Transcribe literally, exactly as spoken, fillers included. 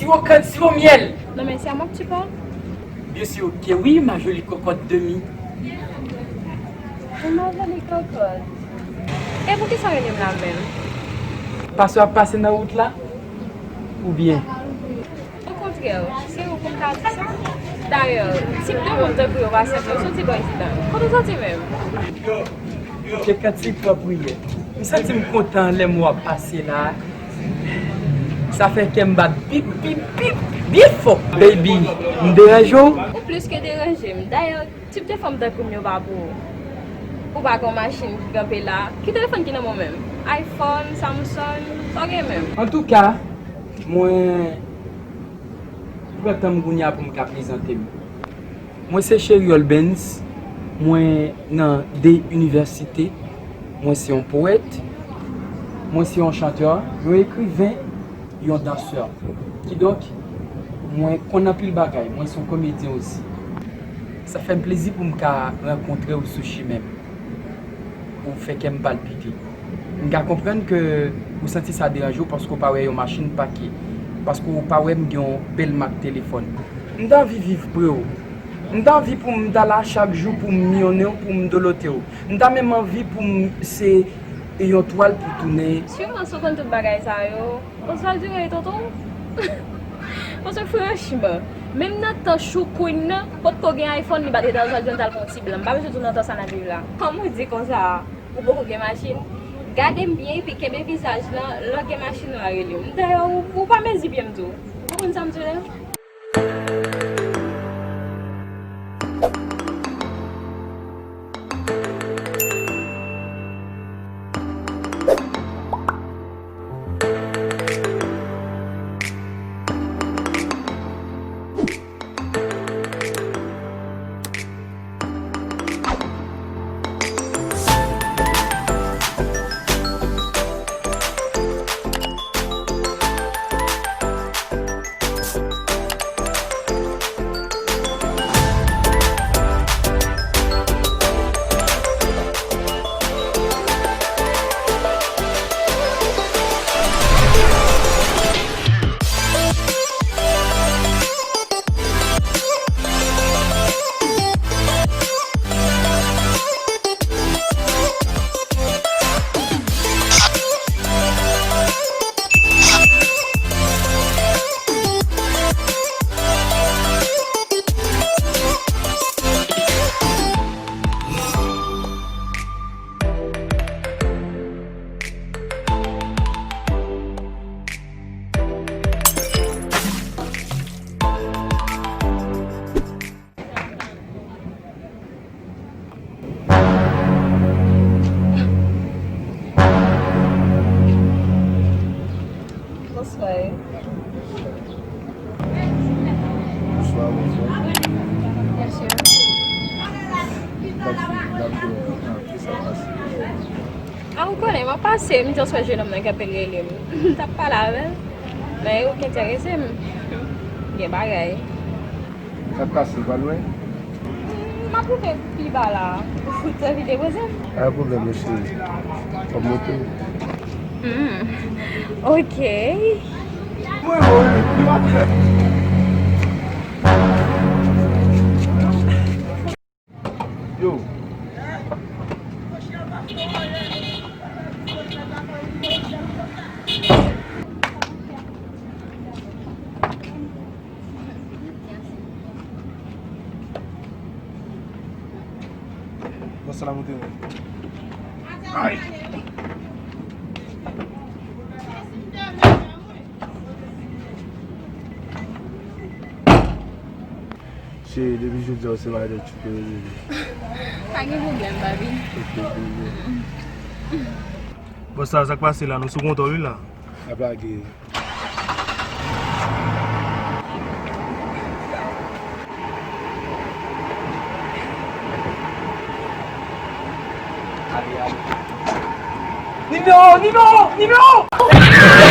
Siwo kann, siwo myèl. Non, mais c'est à moi que tu parles? Bien sûr que oui, ma jolie cocotte de mie. Mon jolie cocotte. E poukisa w rele m la menm? Paske w ap pase nan wout la? Oubyen? Okontrè, se ou pou m ta di sa. Dayè, tip de moun tankou yo pa senp, yo soti bò isit la. Kote w soti menm? Ke kantik w ap priye. M santi m kontan lè m wè w ap pase la. Sa fè kè m bat pip, pip, pip, byen fò. Baby, m deranje w? Ou plis ke deranje m. Dayè, tip de fanm tankou m yo pa pou ou. Ou pa gen yon machin ki kanpe la. Ki telefòn ki nan men w menm? iPhone, Samsung, sa w gen menm? Antouka, mwen pran tan m kounye a pou m ka prezante m. Mwen se Cheriol Bens, mwen nan de inivèsite, mwen se yon powèt, mwen se yon chantè, yon ekriven, yon dansè. Kidonk, mwen konn anpil bagay, mwen se yon komedyen osi. Sa fè m plezi pou m ka rankontre w sou chimen m. Ou fè kè m palpite. M ka konprann ke ou santi sa deranje w paske w pa wè yon machin pake, paske w pa wè m gen yon bèl mak telefòn. M ta anvi viv pre w. M ta anvi pou m ta la chak jou pou m miyonnen w, pou m dolote w. M ta menm anvi pou m se yon twal pou tounen. Siman si w konn tout bagay sa yo, Osvaldo rele tonton w? Paske franchman, menm nan tan Chou Queen nan, potko gen iPhone, li pa t rete Osvaldo, li t al pran yon ti blan. M pa bezwen di w nan tan sa n ap viv la. Kòm ou di konsa, ou poko gen machin, gade m byen epi kenbe vizaj lan, lè w gen machin ou a rele m. Dayè, ou, ou pa mezi byen m tou. Ou konprann sa m di w la? Bonswa. Bonswa, bonswa. Mèsi. N ap fini, n ap fini. Kisa k pase? A, ou konnen, m ap pase, m jis wè jenòm nan k ap rele m. M t ap pale avè l, men ou k enterese m. Gen bagay. Sa k pase, ou pa lwen? M ap rive pi ba la. Ou t anvi depoze m? Pa gen pwoblèm, non, cheri. W ap monte? Hmm. Ok. Yo. Bon, sa la moute, wi. Ay! Cheri, depi jodi a, ou se madanm tchouk mwen rele. Pa gen pwoblèm, papi. Ok, bebe. Bon, sa, sa k pase la? Nou sou kontwòl, wi, la. N ap lage. Ale, ale. Nimewo, nimewo, nimewo!